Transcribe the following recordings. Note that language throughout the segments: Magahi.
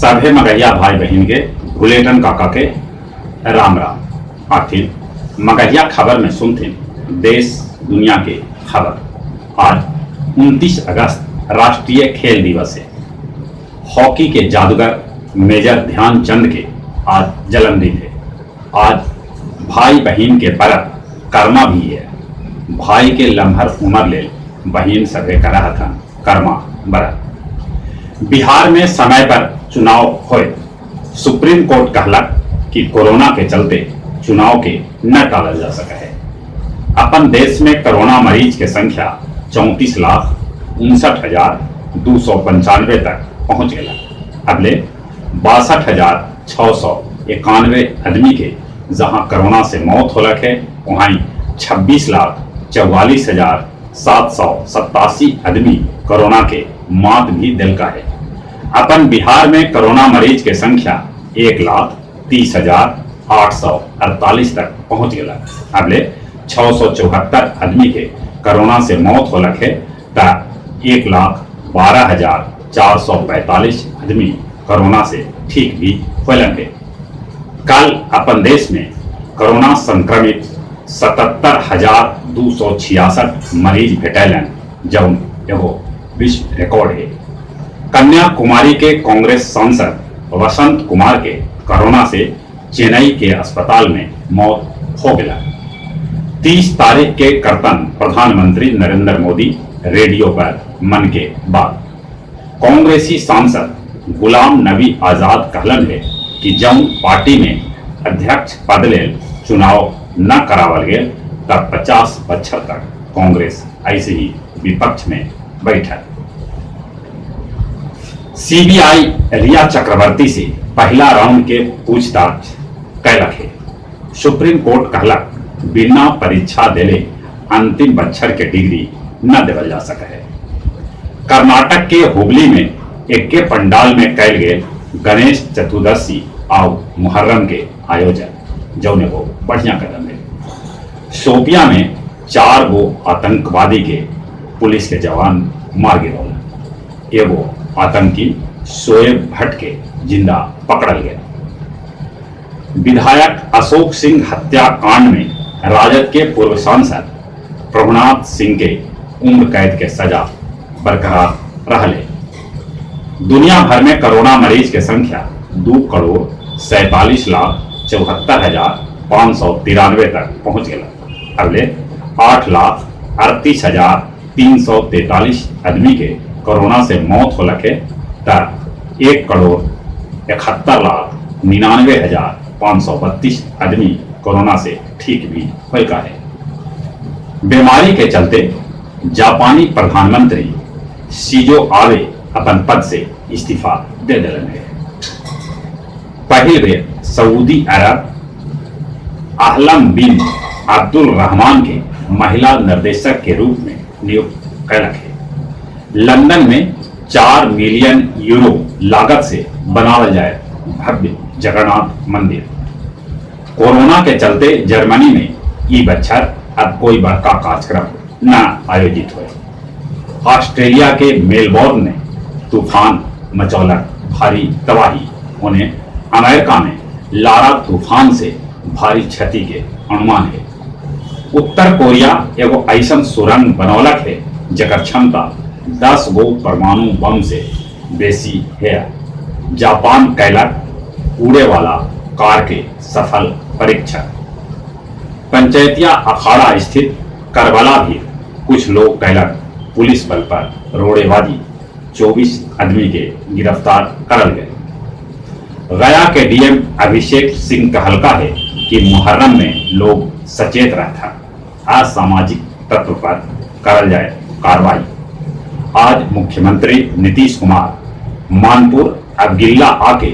सभे मगहिया भाई बहिन के भुलेटन काका के राम राम। आथिन मगहिया खबर में सुनथिन देश दुनिया के खबर। आज 29 अगस्त राष्ट्रीय खेल दिवस हे। हॉकी के जादूगर मेजर ध्यानचंद के आज जन्मदिन हे। आज भाई बहिन के परब करमा भी हे। भाई के लम्हर उमर लेल बहिन सभे करऽ हथन करमा बरत। बिहार में समय पर चुनाव होयत। सुप्रीम कोर्ट कहलक कि कोरोना के चलते चुनाव के न टालल जा सकऽ हे। अपन देश में कोरोना मरीज के संख्या 34,59,295 तक पहुंच गेलक। अबले 62,691 अदमी के जहां कोरोना से मौत होलक हे, वहां 26,44,787 अदमी कोरोना के मात भी देलका हे। अपन बिहार में कोरोना मरीज के संख्या 1,30,848 तक पहुंच गेलक। अबले 674 आदमी के कोरोना से मौत होलक हे त 1,12,445 आदमी कोरोना से ठीक भी होलन हे। कल अपन देश में कोरोना संक्रमित 77,266 मरीज भेटैलन, जौन एगो विश्व रिकॉर्ड हे। कन्याकुमारी के कांग्रेस सांसद वसंत कुमार के कोरोना से चेन्नई के अस्पताल में मौत हो गया। 30 तारीख के करतन प्रधानमंत्री नरेंद्र मोदी रेडियो पर मन के बात। कांग्रेसी सांसद गुलाम नबी आजाद कहलन है कि जौन पार्टी में अध्यक्ष पद लेल चुनाव न करावल गेल तब 50 बच्छर तक कांग्रेस ऐसे ही विपक्ष में बैठल। सीबीआई रिया चक्रवर्ती से पहला राउंड के पूछताछ कैलक हे। सुप्रीम कोर्ट कहलक बिना परीक्षा देले अंतिम बच्छर के डिग्री न देवल जा सके है। कर्नाटक के हुबली में एके पंडाल में कैल गेल गणेश चतुर्दशी आउ मुहर्रम के आयोजन, जौन एगो बढ़िया कदम है। शोपिया में चार गो आतंकवादी के पुलिस के जवान मार गिरौलन। एगो आतंकी शोएब भट्ट के जिंदा पकड़ल गया। विधायक अशोक सिंह हत्याकांड में राजद के पूर्व सांसद प्रभुनाथ सिंह के उम्र कैद के सजा बरकरार रहले। दुनिया भर में कोरोना मरीज के संख्या 2,47,74,593 तक पहुंच गया। अगले 8,38,343 आदमी के कोरोना से मौत होलक है त 1,71,99,532 आदमी कोरोना से ठीक भी होलका है। बीमारी के चलते जापानी प्रधानमंत्री शिजो आबे अपन पद से इस्तीफा दे दिलन है। पहिल बेर सऊदी अरब अहलम बिन अब्दुल रहमान के महिला निर्देशक के रूप में नियुक्त कैलक है। लंदन में 4 मिलियन यूरो लागत से बनावल जाए भव्य जगन्नाथ मंदिर। कोरोना के चलते जर्मनी में ई बच्छर अब कोई बड़का कार्यक्रम न आयोजित हुए। ऑस्ट्रेलिया के मेलबोर्न में तूफान मचौलक भारी तबाही। उन्हें अमेरिका में लारा तूफान से भारी क्षति के अनुमान है। उत्तर कोरिया एगो ऐसन सुरंग बनौलक है जकर क्षमता 10 गो परमाणु बम से बेसी है। जापान कैलक उड़े वाला कार के सफल परीक्षण। पंचैतिया अखाड़ा स्थित करबला भी कुछ लोग कैलक पुलिस बल पर रोड़ेबाजी, 24 आदमी के गिरफ्तार करल गए। गया के डीएम अभिषेक सिंह कहलका है कि मुहर्रम में लोग सचेत रहता, असामाजिक तत्व पर करल जाए कार्रवाई। आज मुख्यमंत्री नीतीश कुमार मानपुर अबगिल्ला आके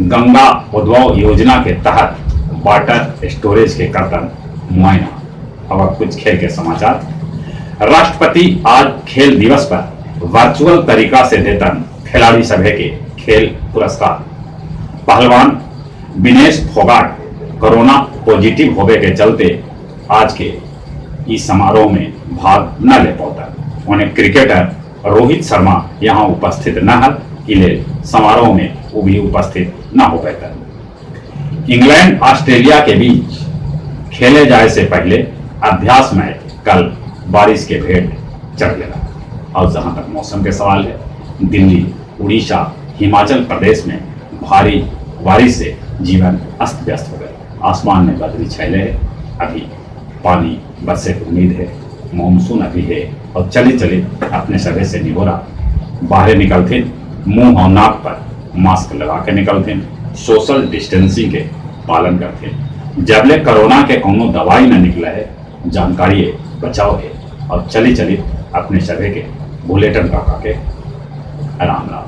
गंगा उद्भव योजना के तहत वाटर स्टोरेज के करतन मुआयना। अब कुछ खेल के समाचार। राष्ट्रपति आज खेल दिवस पर वर्चुअल तरीका से देतन खिलाड़ी सभे के खेल पुरस्कार। पहलवान विनेश फोगाट कोरोना पॉजिटिव होवे के चलते आज के इस समारोह में भाग न ले पाता। उन्हें क्रिकेटर रोहित शर्मा यहां उपस्थित न हल। इले समारोह में ऊ भी उपस्थित न हो पैतन। इंग्लैंड ऑस्ट्रेलिया के बीच खेले जाए से पहले अभ्यास मैच कल बारिश के भेंट चढ़ गया। और जहां तक मौसम के सवाल है, दिल्ली, उड़ीसा, हिमाचल प्रदेश में भारी बारिश से जीवन अस्त व्यस्त हो गया। आसमान में बदली छैले है, अभी पानी बरसे की उम्मीद है, मानसून अभी है। और चले चले अपने सभे से निहोरा, बाहर निकलते मुंह और नाक पर मास्क लगा के निकलते, सोशल डिस्टेंसिंग के पालन करते। जबले कोरोना के कोनो दवाई न निकला है, जानकारी है, बचाव है। और चले चले अपने सभे के बुलेटिन काका के राम राम।